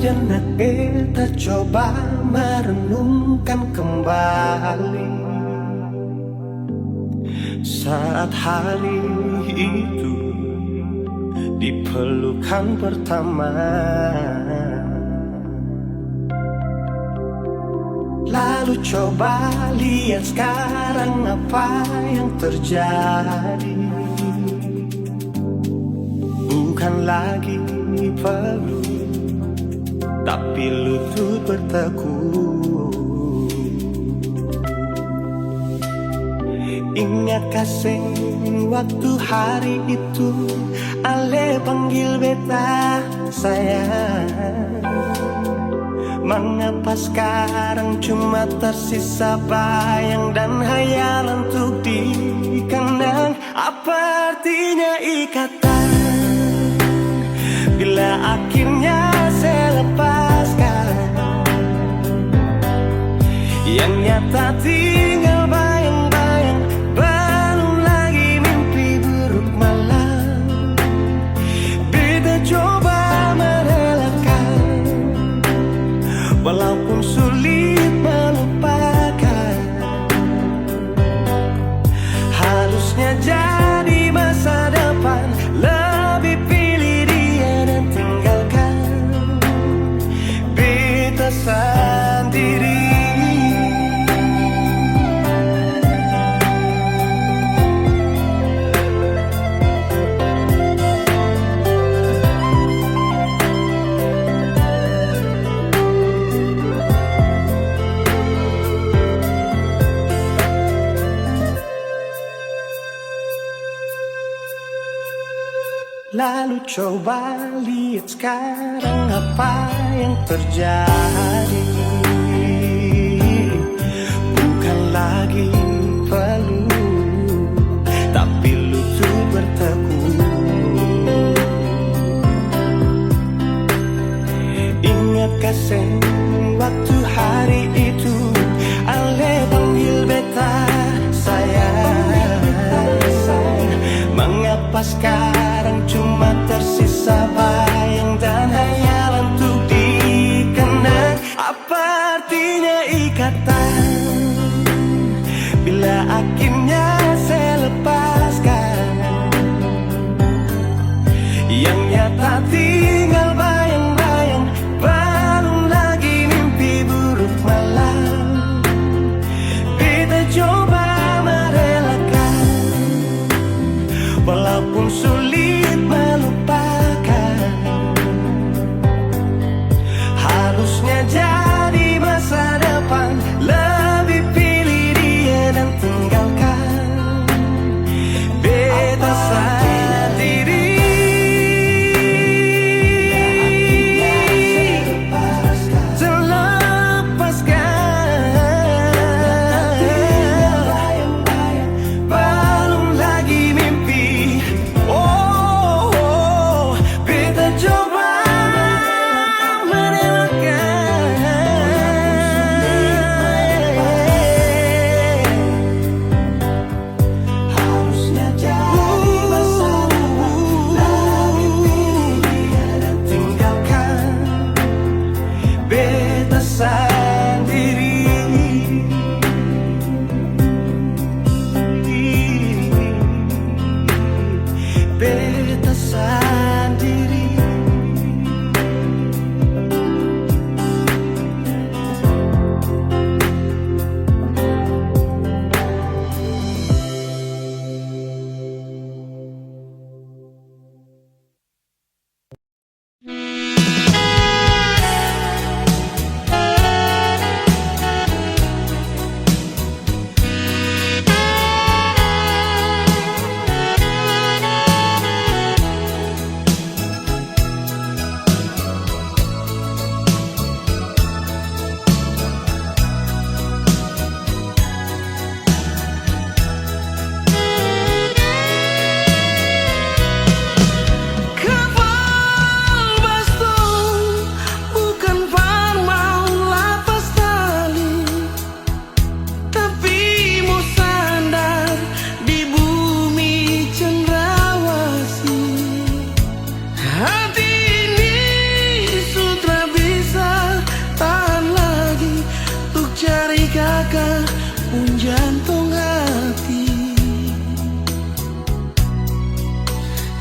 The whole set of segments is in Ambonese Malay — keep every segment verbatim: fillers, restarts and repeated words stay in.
Sejenak beta coba merenungkan kembali saat hari itu dipelukan pertama. Lalu coba lihat sekarang apa yang terjadi. Bukan lagi peluk, tapi lutut bertekuk. Ingat kaseng waktu hari itu, ale panggil beta sayang. Mangapa skarang cuma tersisa bayang dan hayalan untuk dikenang? Apa artinya ikatan bila akhirnya saya lepaskan? Yang nyata tinggal bayang-bayang, belum lagi mimpi buruk malam. Beta coba merelakan, walaupun sulit melupakan. Harusnya jadi masa depan, lebih pilih dia dan tinggalkan beta sendiri. Lalu coba lihat sekarang apa yang terjadi. Bukan lagi peluk, tapi lutut bertekuk. Ingat kaseng waktu hari itu, ale panggil beta sayang. Mangapa skarang cuma tersisa bayang dan hayalan untuk dikenang? Apa artinya ikatan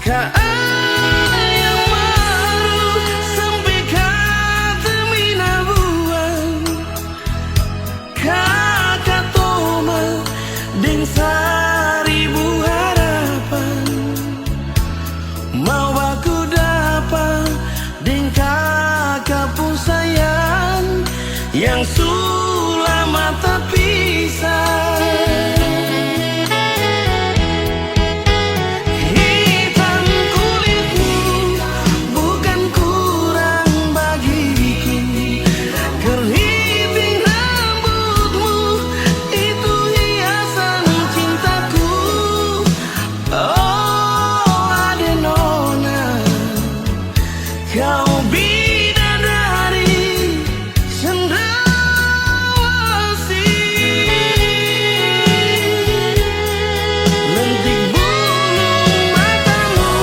Ka ayam maru sampe ka tamina buang, ka katoma deng saribu harapan. Mau baku dapa deng kaka pung sayang yang su lama tapisah. Hitam kulitmu bukan kurang bagiku, keriting rambutmu itu hiasan cintaku. Oh, ade nona, kau bidadari cendrawasih. Lentik bulu matamu,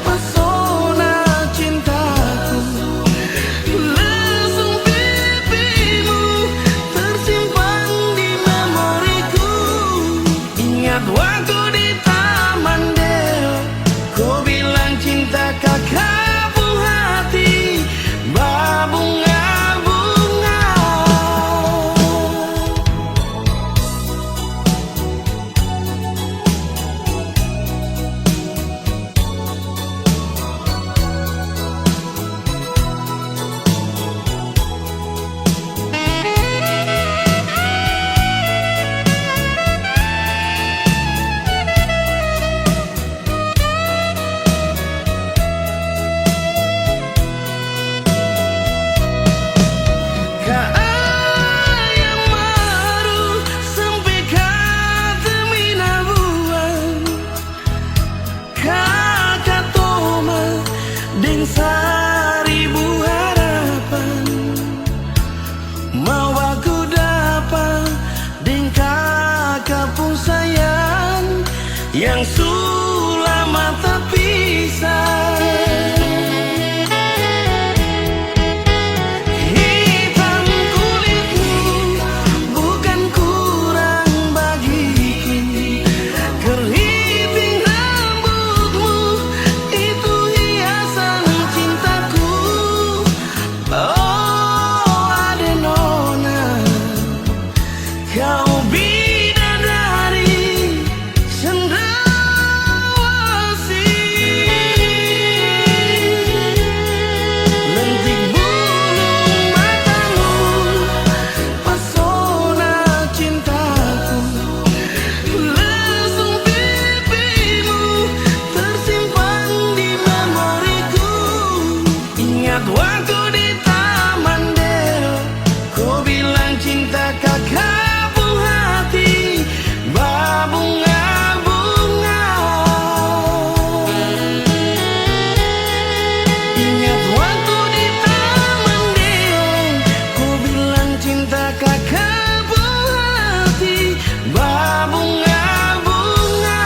pesona cintaku. Lesung pipimu tersimpan di memoriku. Ingat waktu di Taman Deo, ko bilang cinta kaka pung hati babunga-bunga. Ka ayam maru sampe ka tamina buang, ka katoma deng saribu harapan. Mau baku dapa deng kaka pung sayang yang su lama tapisah. Hitam kulitmu bukan kurang bagiku, keriting rambutmu itu hiasan cintaku. Oh, ade nona, kau bidadari cendrawasih. Lentik bulu matamu, pesona cintaku. Lesung pipimu tersimpan di memoriku. Ingat waktu di Taman Deo, ko bilang cinta kaka pung hati babunga-bunga. Ingat waktu di Taman Deo, ko bilang cinta kaka pung hati babunga-bunga.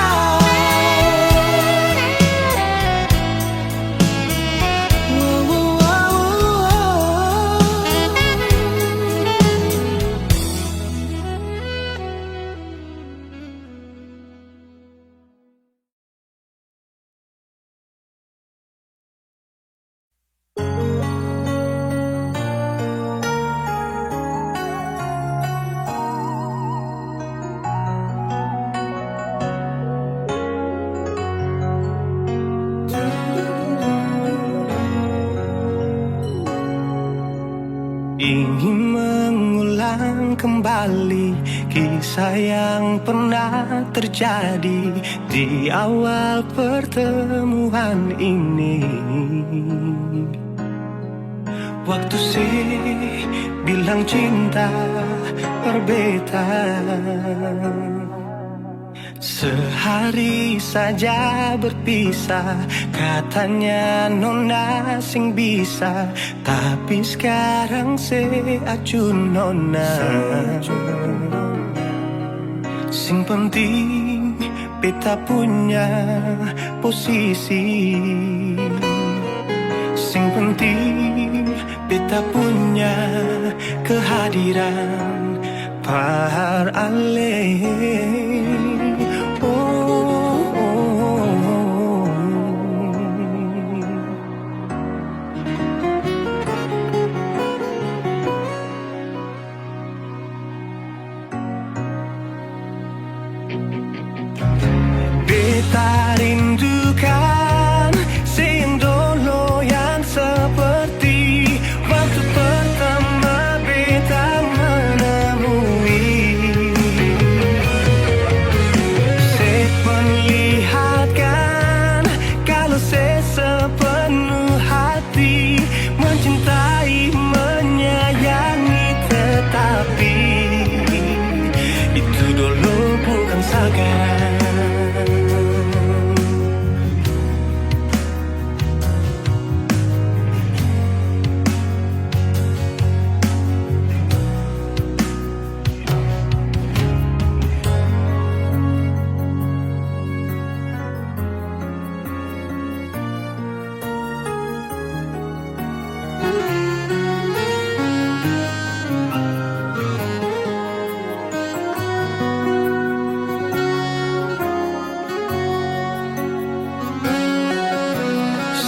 Ingin mengulang kembali kisah yang pernah terjadi di awal pertemuan ini. Waktu se bilang cinta par beta. Sehari saja berpisah, katanya nona seng bisa, tapi skarang se acu nona. Seng penting beta punya posisi, seng penting beta punya kehadiran par ale. Oh, oh, oh.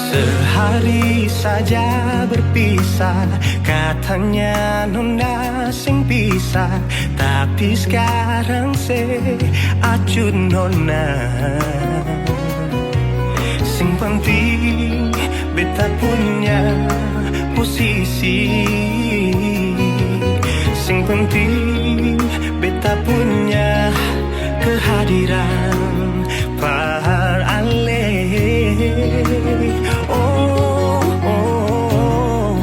Sehari saja berpisah, katanya nona seng bisa, tapi skarang se acut nona. Seng penting beta punya posisi, seng penting beta punya kehadiran. Par ale. Oh, oh, oh.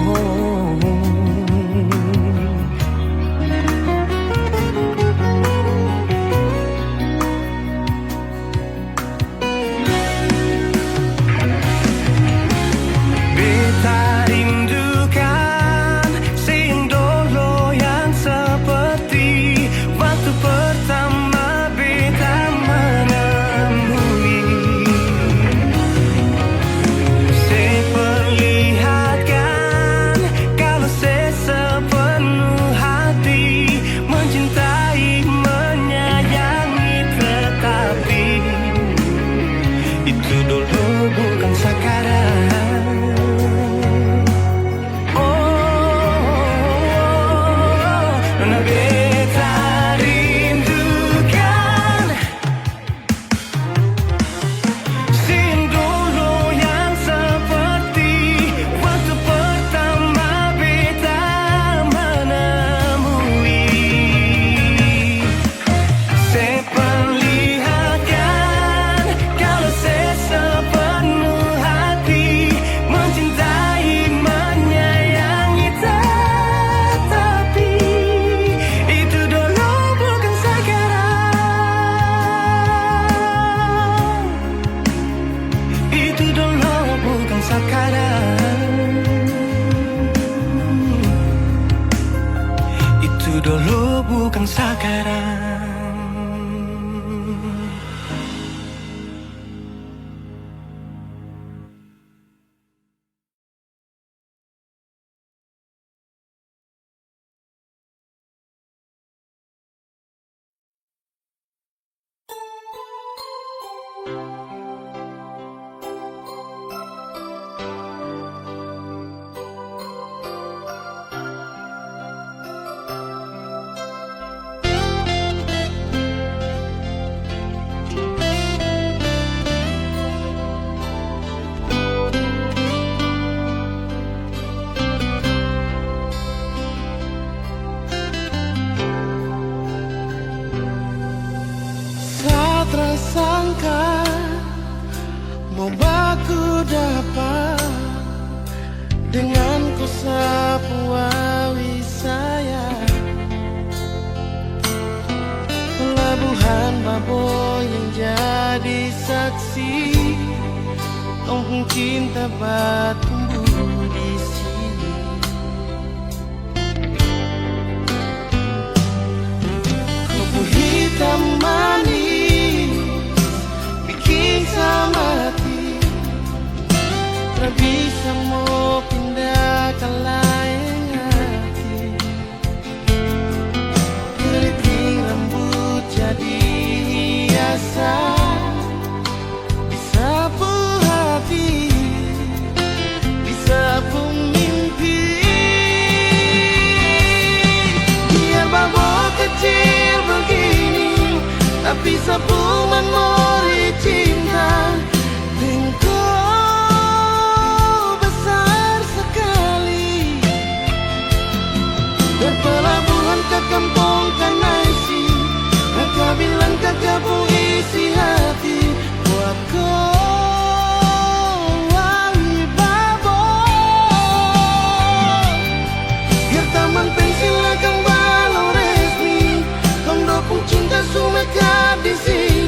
Beta rindukan seng dolo yang seperti waktu pertama beta menemui. Se perlihatkan kalo se sepenuh hati mencintai, menyayangi, tetapi itu dolo bukan sakarang. Oh, nona beta rindukan. Seng dolo yang seperti waktu pertama beta menemui. Se perlihatkan kalo se sepenuh hati mencintai, menyayangi, tetapi itu dolo bukan sakarang. Itu dolo bukan sakarang. Itu dolo bukan sakarang. Sa tra sangka mo baku dapa dengan ko sapu awi sayang. Pelabuhan Babo yang jadi saksi, tong pung cinta batumbuh di sini. Kopi hitam manis biking sa mati, tra bisa mo pinda ka laeng hati. Keriting rambut jadi hiasan di sapu hati, di sapu mimpi. Biar Babo kecil begini, tapi sapu memori cinta deng ko besar sekali. Dari pelabuhan ka kampong Kanaisi, kaka bilang kaka pung isi hati buat ko, wali Babo. Biar taman pensil akang balong resmi, tong dua pung cinta su mekar di sini.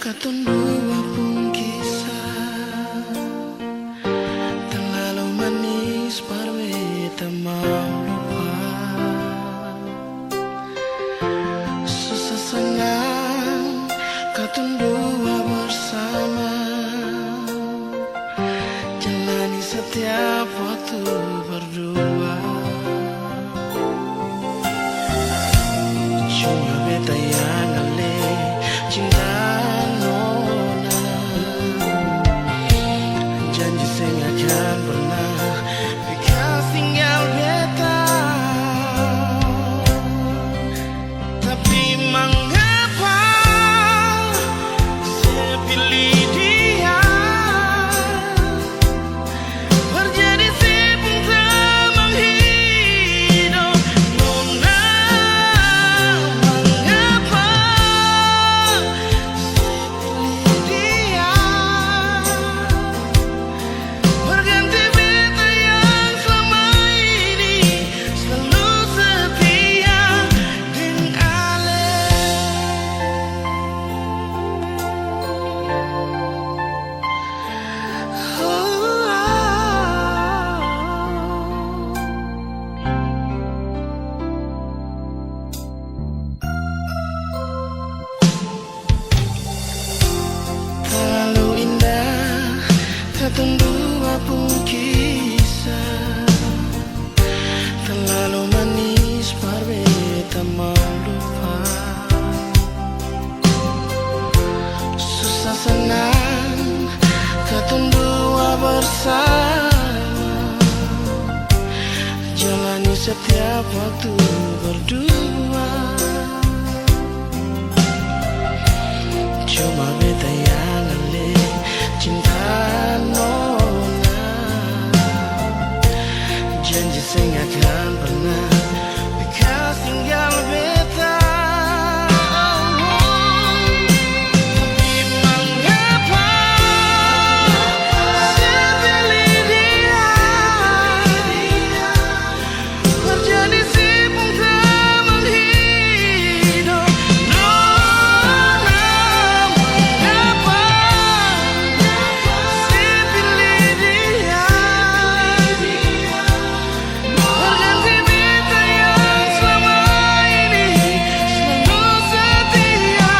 Katong dua pung kisah talalu manis par beta mau lupa. Susah sanang katong dua bersama, jalani setiap waktu berdua. Cuma beta yang ale cinta nona, janji seng akan pernah bekas tinggal beta. Tapi mangapa se pilih dia? Par jadi se pung tamang hidop, nona, mangapa se pilih dia? Par ganti beta yang selama ini selalu setia deng ale. Talalu indah katong dua pung kisah. Talalu manis par beta mau lupa. Susah sanang katong dua bersama, jalani setiap waktu berdua. Cuma beta yang ale cinta nona, janji seng akan pernah bekas tinggal beta. Tapi mangapa se pilih dia? Terjadi si pung tamang hidop. Nona, mangapa se pilih dia? Terganti beta yang selama ini selalu setia.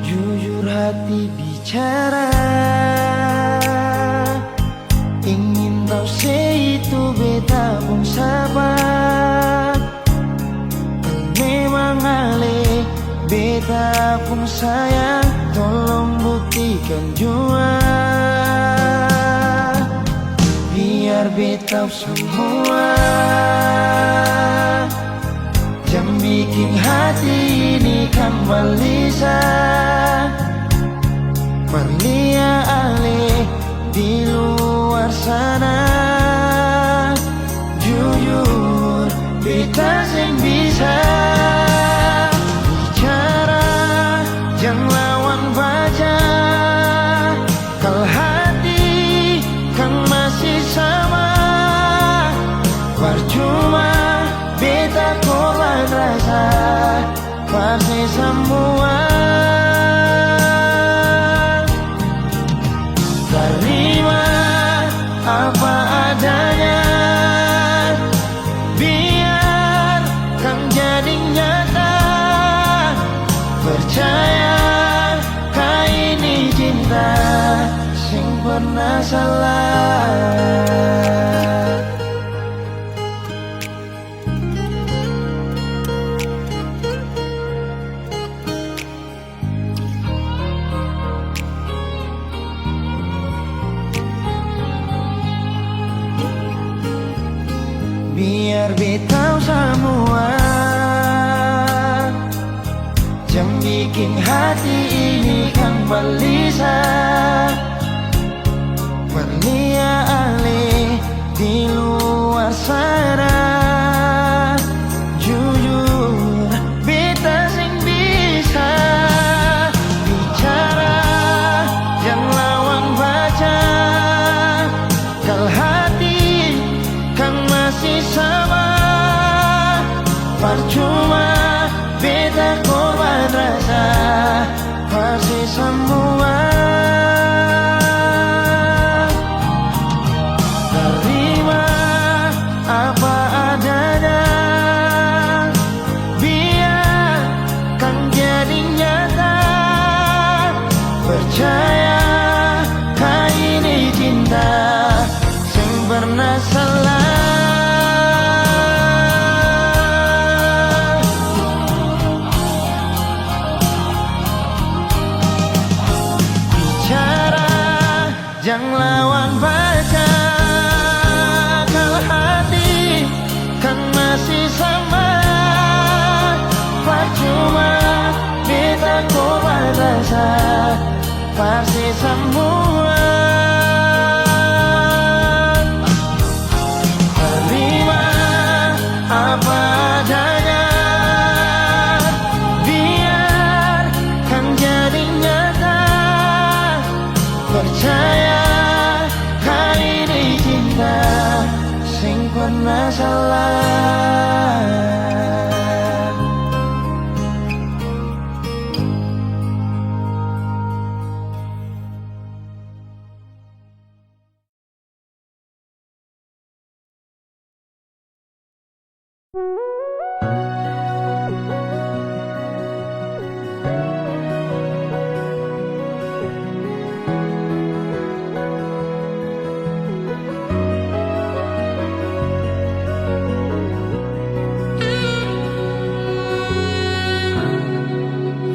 Jujur hati bicara, ingin tau se itu beta pung sapa. Memang ale beta pung sayang, tolong buktikan jua. Biar beta samua jang biking hati ini kambali sa. Par lia ale di luar sana. Jujur, beta seng bisa bicara, jang lawan baja. Kal hati kan masih sama, parcuma beta korban rasa. Pasti samua. Tarima Biar beta tau samua, jang biking hati ini kang balisa. Parlia ale di luar sana. Jujur, beta seng bisa bicara yang lawan baca. Kal hati kang masih sama, parcuma beta korban rasa. Parsi samua. Tarima apa adanya, biar kan jadi nyata. Percaya ka ini cinta seng pernah salah. Bicara jang lawan baca, kal hati kan masih sama. Parcuma beta korban rasa. Parsi samua. Tarima apa adanya, biar kan jadi nyata. Percaya ka ini cinta seng pernah salah.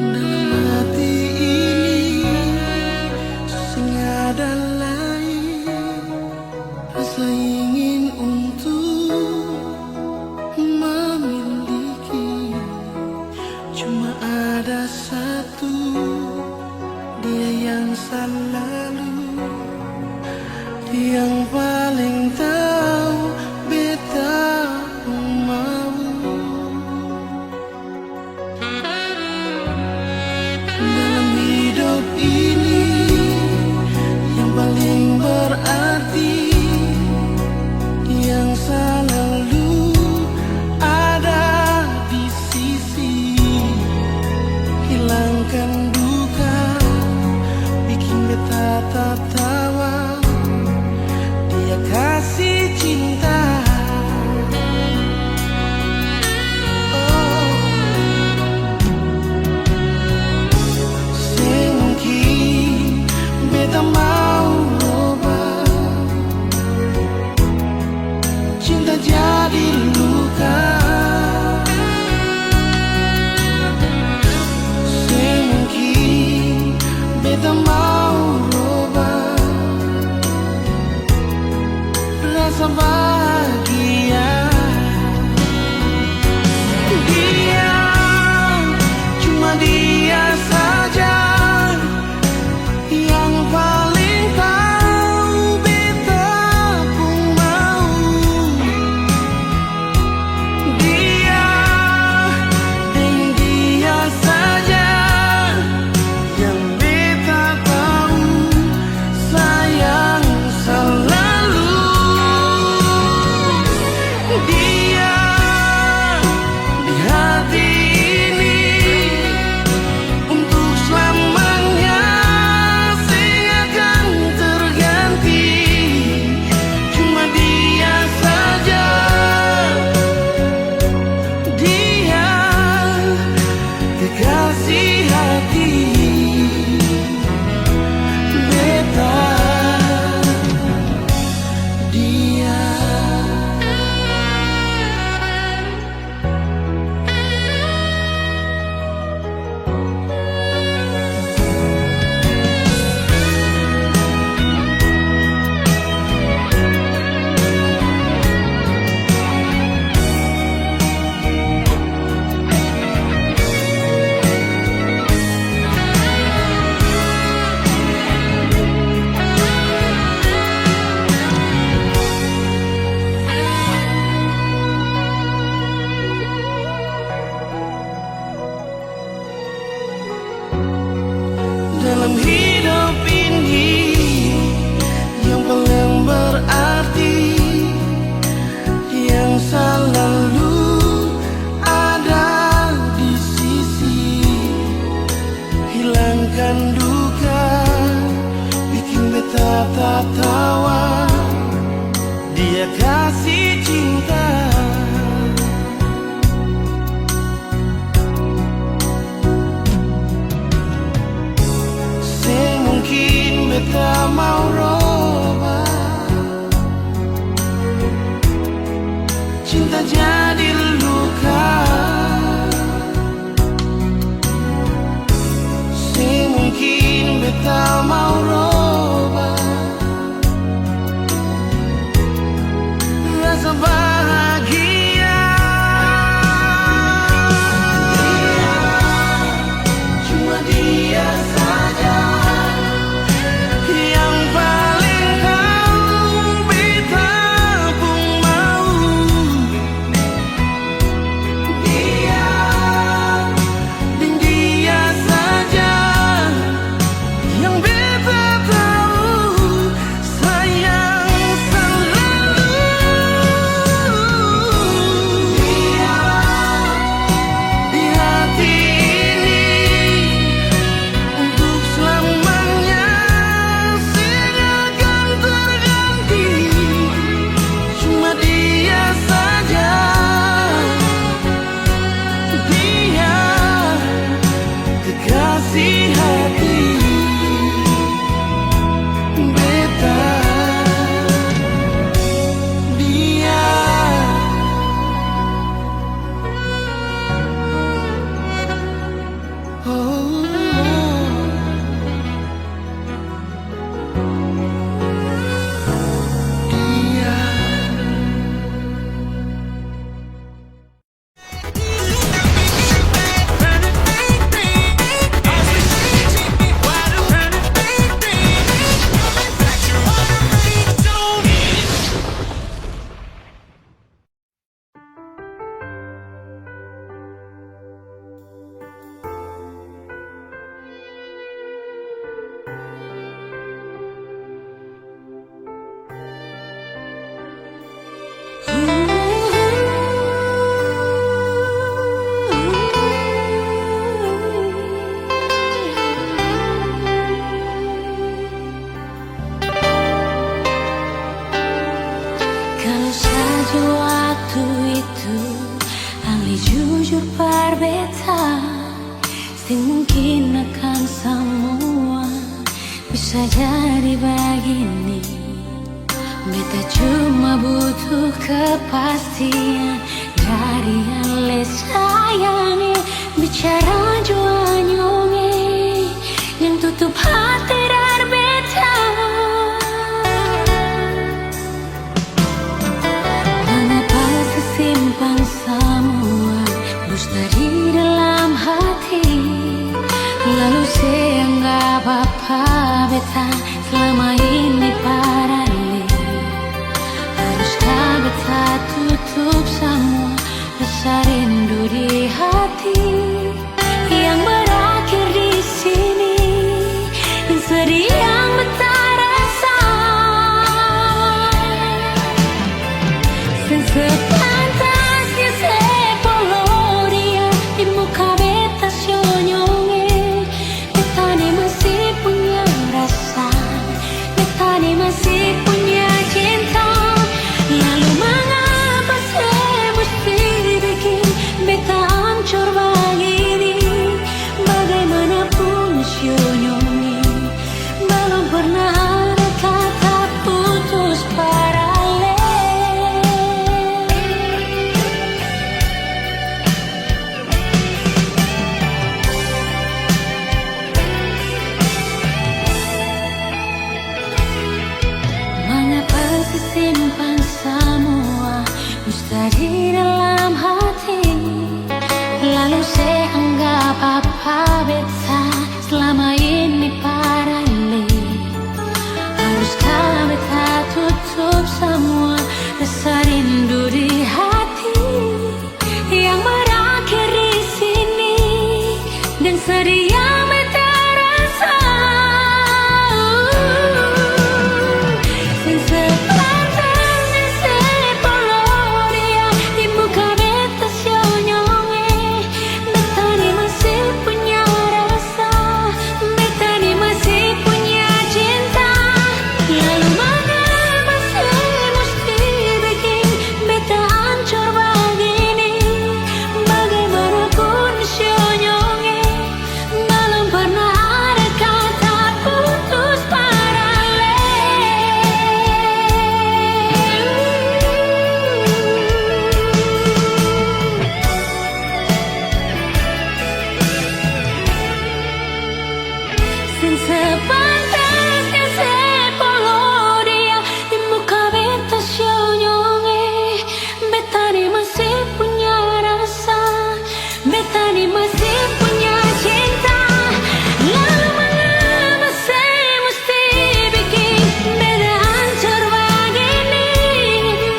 Dalam hati ini seng ada lain rasa ingin untuk memiliki. Cuma ada satu, dia yang selalu, yang paling tahu beta pung mau. Dalam hidup ini, yang paling berarti, yang selalu ada di sisi, hilangkan duka, biking beta tatawa. Dia kasi cinta. Oh. Seng mungkin beta mau roba. Cinta jadi luka. Seng mungkin beta mau roba rasa bahagia. Dia, cuma dia saja yang paling tau beta pung mau. Dia, deng dia saja yang beta tau sayang salalu. beta, seng mungkin akang samua bisa jadi bagini. Beta cuma butuh kepastian dari ale sayang e, bicara jua nyong e, yang tutup hati dari beta. Mangapa se simpan samua dusta di dalam hati, lalu se anggap apa beta selama ini parale? Haruskah beta tutup samua rasa rindu di hati yang berakhir di sini, dan sedih yang beta rasa? Seng sepantasnya se polo dia di muka beta sonyong e. Beta ni masih punya rasa, beta ni masih punya cinta. Lalu mangapa se musti biking beta ancor bagini? Bagaimanapun sonyong e balom pernah ada kata putus parale. Mangapa se simpan samua dusta di dalam hati, lalu se anggap apa beta selama ini parale? Haruskah beta tutup samua rasa rindu di hati yang berakhir di sini, dan sedih yang beta rasa? Seng sepantasnya se polo dia di muka beta sonyong e. Beta ni masih punya rasa, beta ni masih punya cinta. Lalu mangapa se musti biking beta ancor bagini? Bagaimanapun sonyong e balom pernah ada kata putus parale. Seng sepantasnya se polo dia di muka beta sonyong e. Beta ni masih punya rasa, beta ni masih punya cinta. Lalu mangapa se musti biking beta ancor bagini?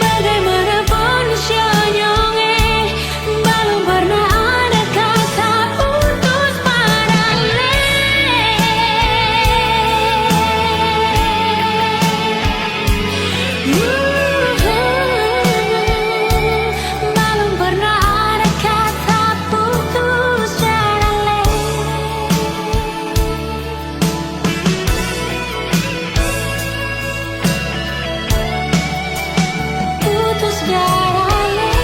Bagaimanapun sonyong e balom pernah ada kata putus parale. Balom pernah ada kata putus jalan lei. Putus jalan lei.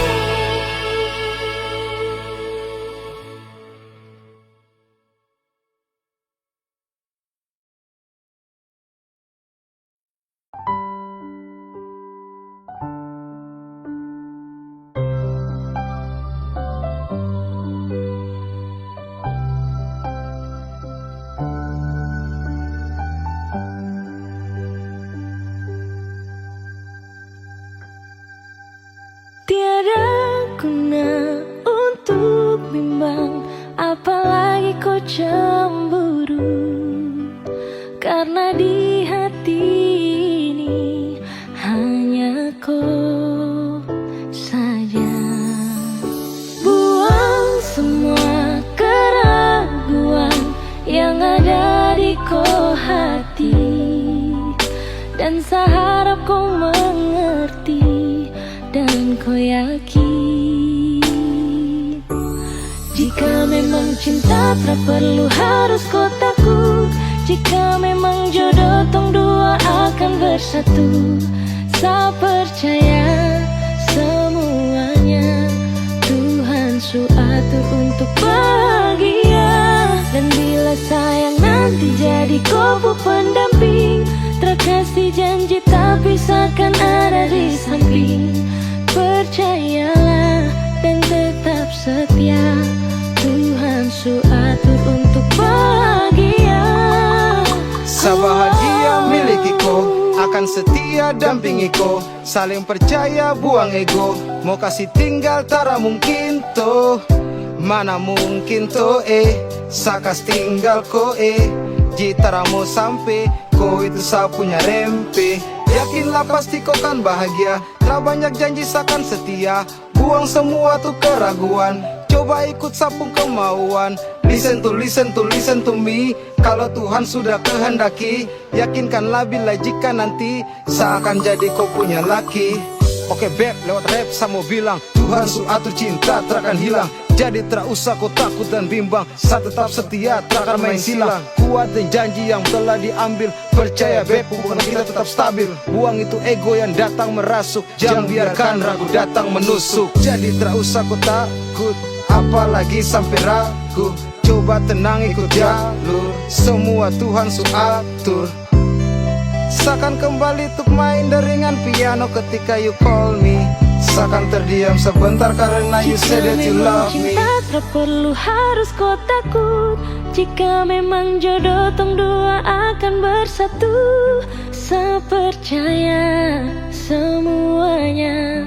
Tiada guna untuk bimbang, apalagi ko cemburu. Karna di hati ini hanya ko saja. Buang semua keraguan yang ada di ko hati, dan sa harap ko mengerti dan ko yakin. Jika memang cinta tak perlu harus ko takut, jika memang jodoh tong dua akan bersatu, sa percaya semuanya Tuhan su atur untuk bahagia. Dan bila sayang nanti jadi ko pu pendamping, tra kasi janji tapi seakan ada di samping. Percayalah dan tetap setia, Tuhan su atur untuk bahagia. Sabahagia miliki ko, akan setia dampingi ko. Saling percaya buang ego, mo kasi tinggal tara mungkin to. Mana mungkin to eh, sa kas tinggal ko eh. Ji tara mo sampe, ko itu sa punya rempe. Yakinlah pasti ko kan bahagia, tra banyak janji sa kan setia. Buang semua tu keraguan, coba ikut sa pung kemauan. Listen to, listen to, listen to me. Kalo Tuhan sudah kehendaki, yakinkanlah bila jika nanti sa akan jadi ko punya laki. Oke, beb, lewat rap sa mo bilang, Tuhan su atur cinta tra akan hilang. Jadi tra usah ko takut dan bimbang, sa tetap setia, tra akan main silang. Kuat deng janji yang telah diambil, percaya beb, hubungan kita tetap stabil. Buang itu ego yang datang merasuk, jang biarkan ragu datang menusuk. Jadi tra usah ko takut, apalagi sampe ragu. Coba tenang, ikut jalur, semua Tuhan su atur. Sa kan kembali tuk main deringan piano ketika you call me. Sa kan terdiam sebentar karena you say that you love me. Jika memang cinta, tak perlu harus ko takut. Jika memang jodoh tong dua akan bersatu, sa percaya semuanya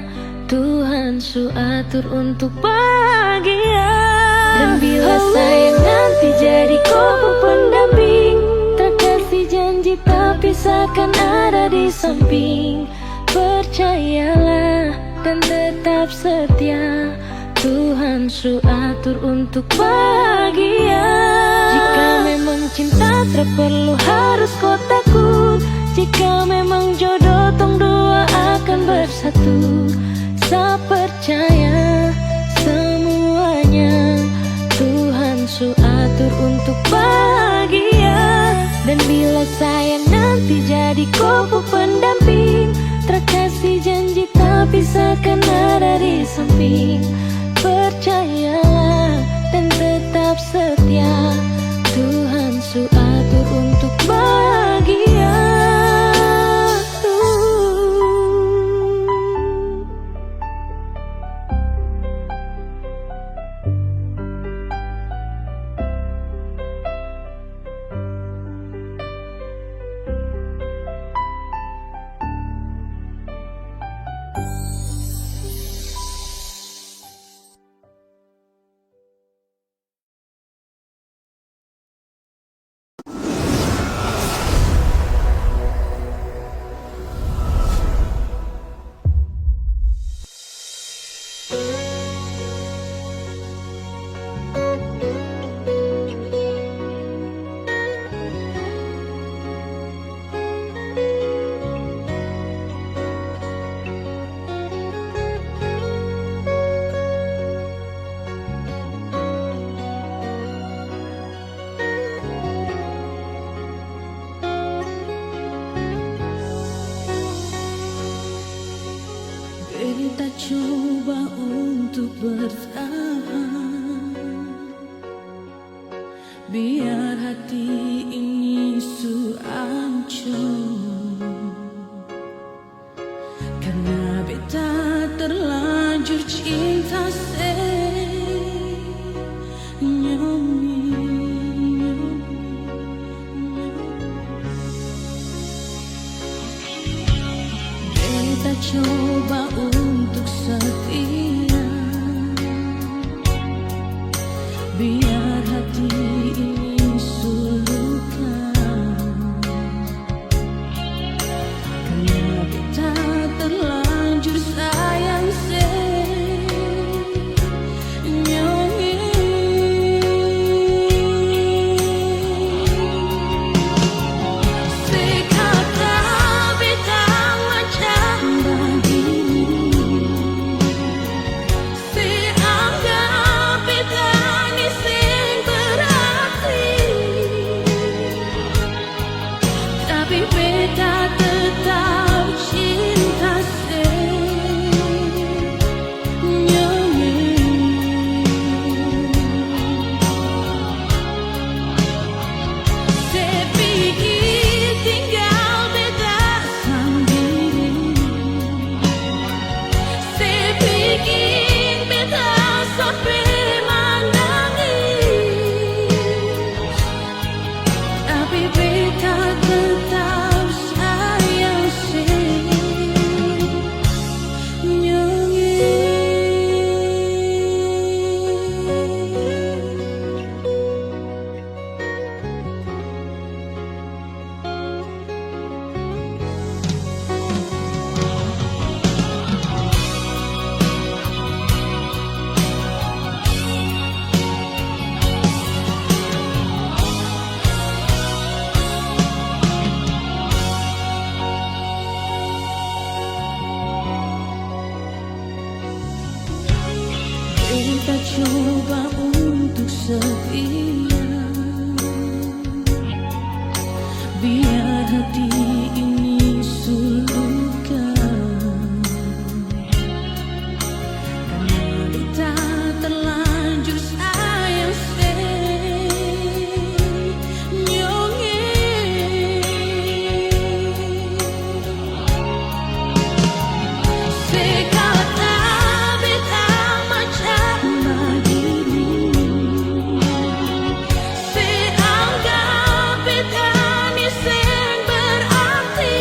Tuhan su atur untuk bahagia. Dan bila sayang nanti jadi ko pu pendamping, tra kasi janji tapi seakan ada di samping. Percayalah dan tetap setia, Tuhan su atur untuk bahagia. Jika memang cinta, tak perlu harus ko takut. Jika memang jodoh, tong dua akan bersatu. Sa percaya semuanya Tuhan su atur untuk bahagia. Dan bila sayang nanti jadi ko pu pendamping, tra kasi janji tapi seakan ada di samping. Percayalah dan tetap setia, Tuhan su atur untuk bahagia. Beta coba untuk bertahan, biar hati ini su ancor. Karna beta terlanjur cinta senyum. Beta coba untuk setia, biar hati ini su luka. Karna beta terlanjur sayang senyum. Se kata beta macam bagini, se anggap beta ni se Beta coba untuk setia, biar hati ini su luka. Karna beta terlanjur sayang senyonge. Se kata beta macam bagini, se anggap beta ni seng berarti.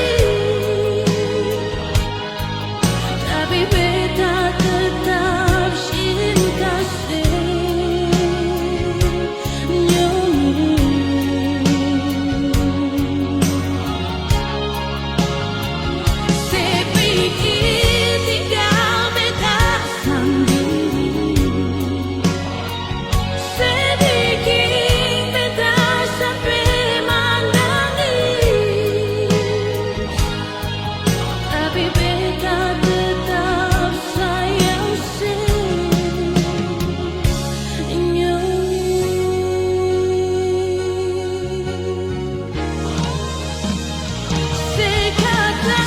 Tapi beta tetap cinta senyonge. Se pikir tinggal beta sandiri. Sedikit beta sampe manangis, tapi beta tetap sayang senyonge. Se kata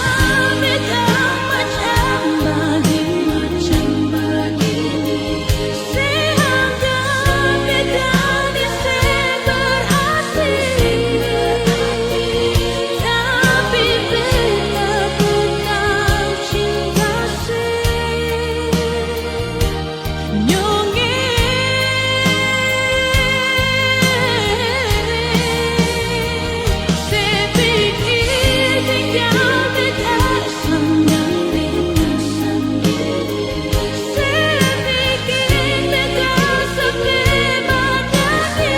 beta macam bagini, macam bagini. Se anggap beta ni seng berarti. Tapi beta tetap cinta se nyonge. Se pikir tinggal beta sandiri. Se pikir beta sampe manangis.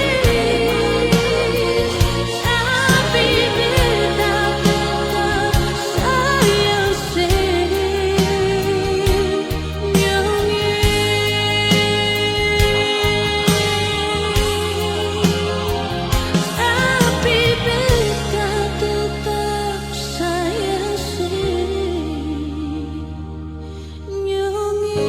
Tapi beta tetap sayang se nyonge. Tapi beta tetap sayang se nyonge.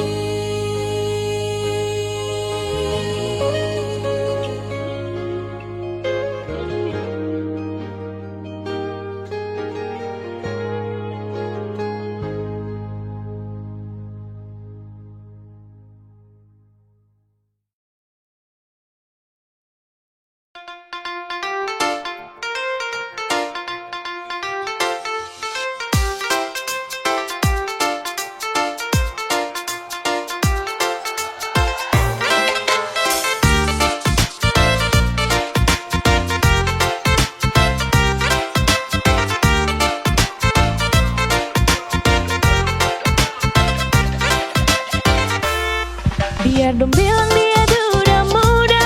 Biar dong bilang dia duda muda,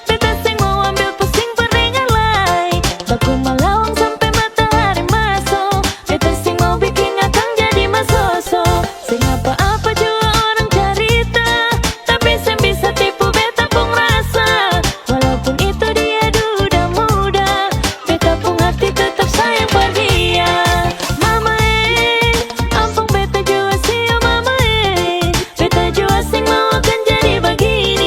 beta seng mau ambil pusing perdengar lai. Baku malawang sampe matahari maso, beta seng mau biking akang jadi masoso. Seng apa-apa jua orang carita, tapi seng bisa tipu beta pung rasa. Walaupun itu dia duda muda, beta pung hati tetap sayang par dia. Mama e, ampung beta jua sio mama e, beta jua seng mau akan jadi bagini.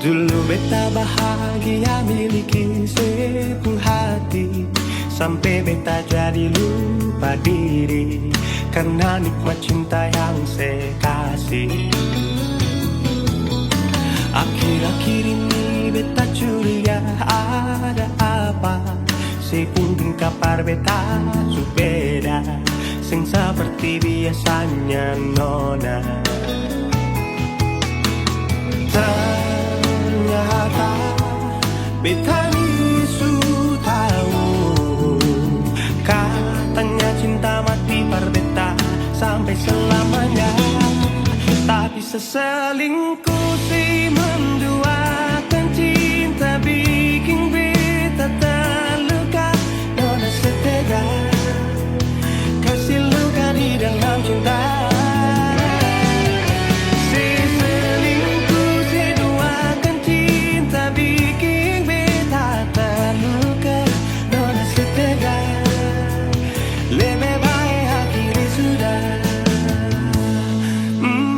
Dulu beta bahagia miliki se pung hati, sampe beta jadi lupa diri karna nikmat cinta yang se kasi. Akhir-akhir ini beta curiga ada apa, se pung tingkah par beta su beda. Seng saperti biasanya, nona. Ternyata beta ni su tau, katanya cinta mati par beta sampe selamanya. Tapi seselingkuh si menduakan cinta biking beta terluka. Nona setega kasi luka di dalam cinta. Se selingkuh, se duakan cinta biking beta terluka. Nona setega, lebe bae akhiri sudah. Mm.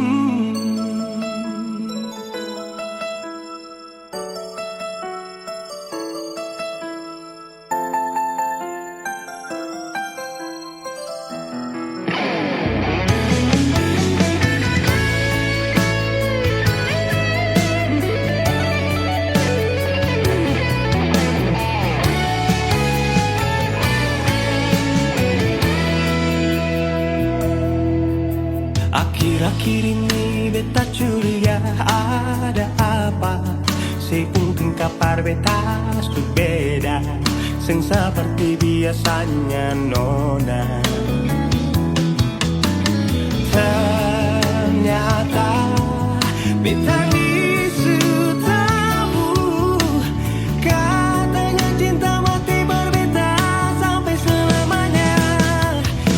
Akhir-akhir ini beta curiga ada apa. Se pung tingkah par beta su beda, seng saperti biasanya, nona. Ternyata beta ni su tau, katanya cinta mati par beta sampe selamanya.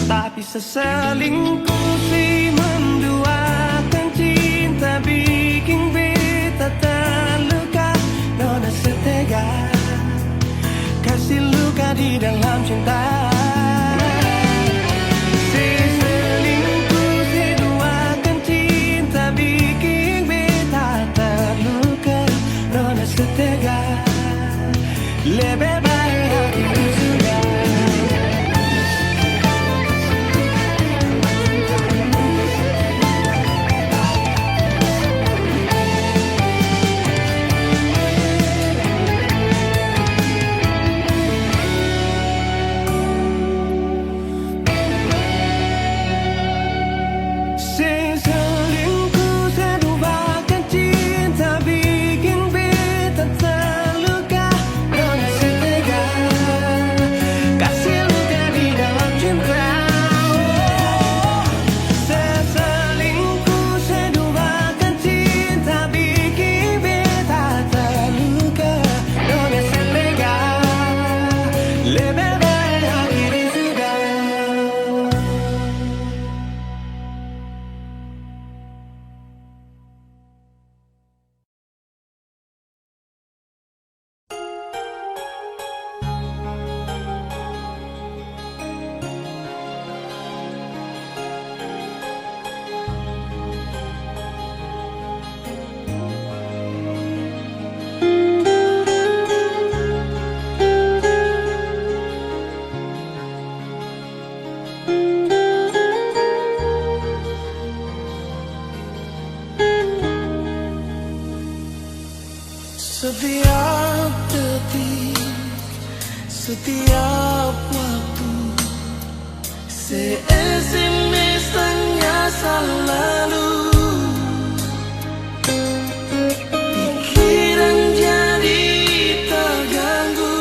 Tapi seselingkuh si menduakan cinta biking beta terluka. Nona setega kasi luka di dalam cinta. Se selingkuh, se duakan cinta biking beta terluka. Nona setega, lebe bae akhiri sudah. Se selingkuh, se duakan cinta biking beta terluka. Nona setega kasi luka di dalam cinta. Se selingkuh, se duakan cinta biking beta terluka. Nona setega, lebe bae akhiri sudah. Setiap detik, setiap waktu, se S M S tanya salalu. Pikiran jadi terganggu,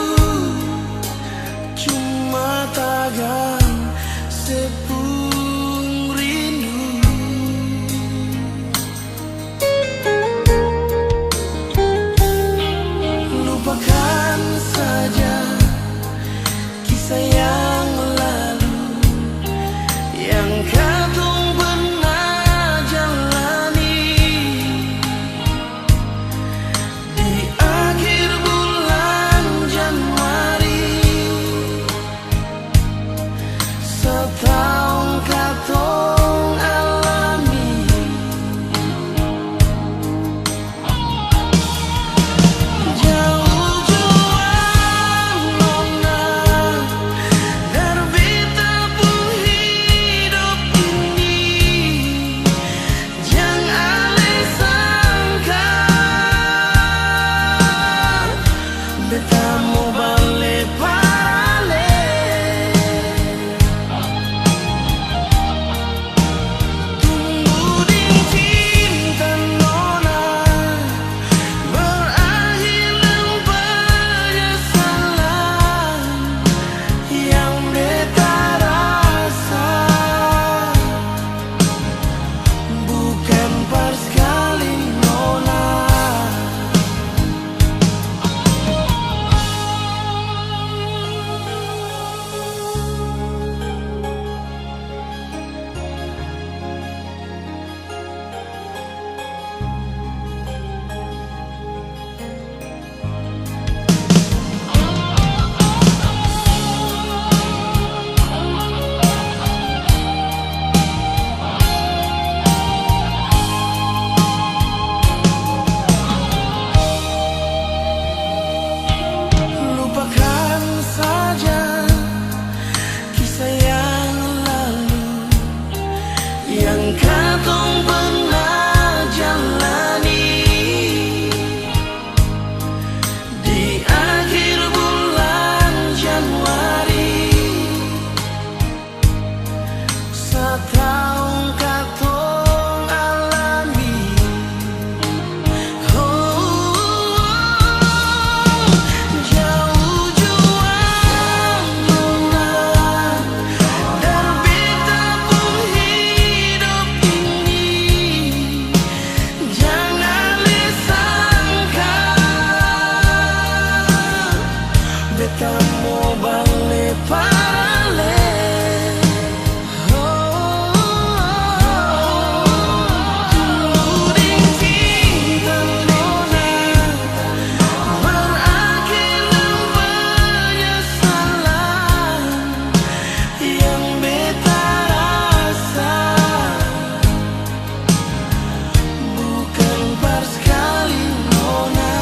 cuma tagang se pung rindu. Lupakan saja kisah yang lalu, yang katong pernah Mo bale parale. Oh, deng cinta nona berakhir deng penyesalan yang beta rasa. Bukan parskali nona.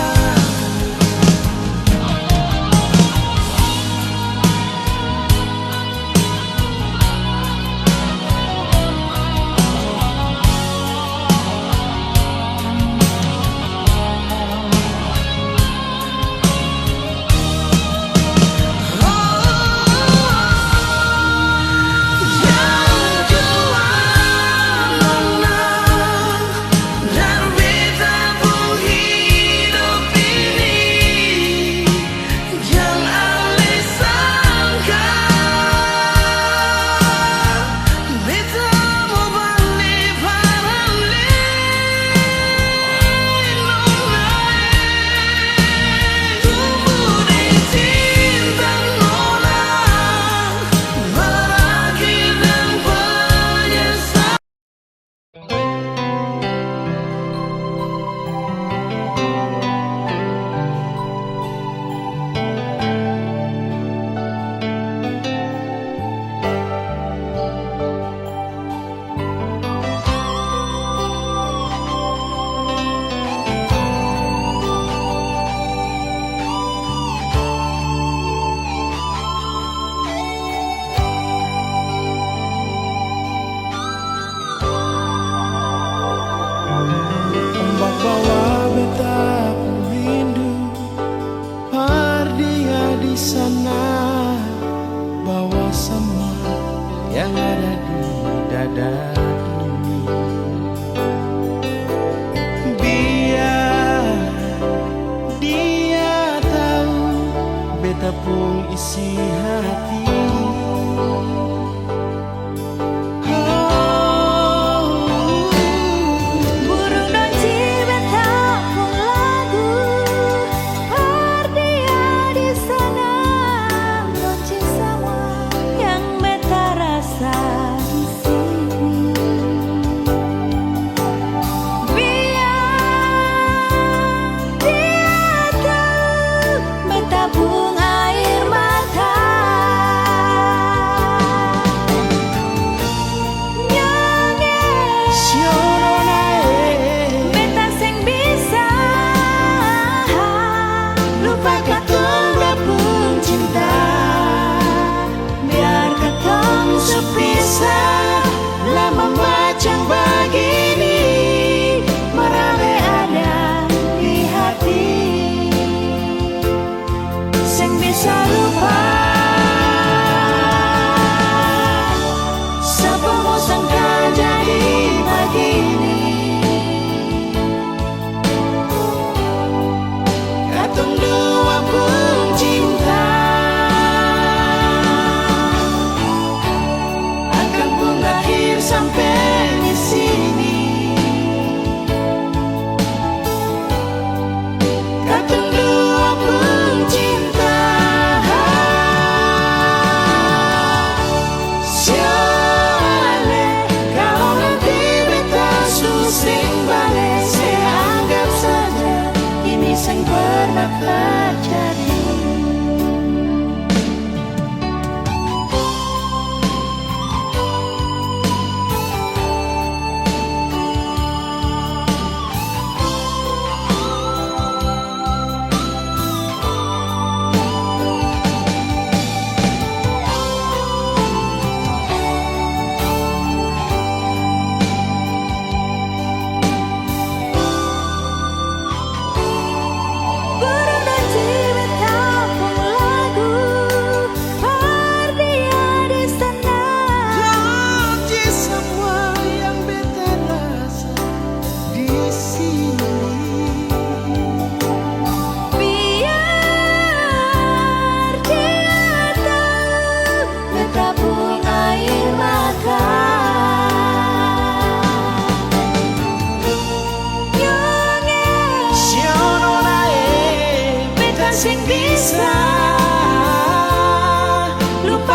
Ombak bawa beta pung rindu, par dia di sana, bawa samua yang ada di dada ini. Biar dia tau beta pung isi hati. Burung donci beta pung lagu, par dia di sana, donci samua yang beta rasa di sini. Biar dia tau beta pung aer mata. Nyonya, beta seng bisa lupa katong dua pung cinta. Biar katong su pisah lama macam bagini, mar ale ada di hati. Seng bisa lupa, sapa mo sangka jadi bagini. Katong dua pung cinta akang pung akhir sampe di sini. Katong dua pung cinta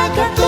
Kata